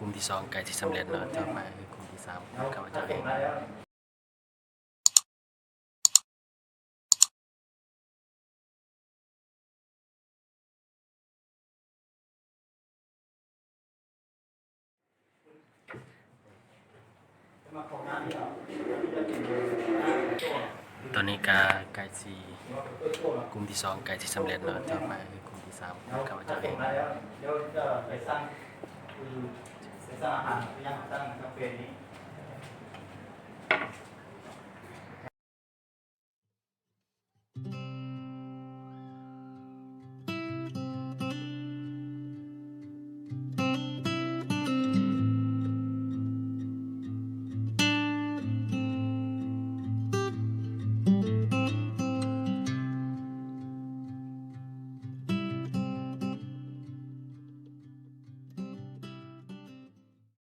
ກຸ່ມທີສອງໃກ້ຊິສຳເລັດແລ້ວ ຕໍ່ໄປຄືກຸ່ມທີສາມຂອງຂ້າພະເຈົ້າເອງ. ຕອນນີ້ກະໃກ້ຊິ ກຸ່ມທີສອງໃກ້ຊິສຳເລັດແລ້ວ ຕໍ່ໄປຄືກຸ່ມທີສາມຂອງຂ້າພະເຈົ້າເອງ. ເ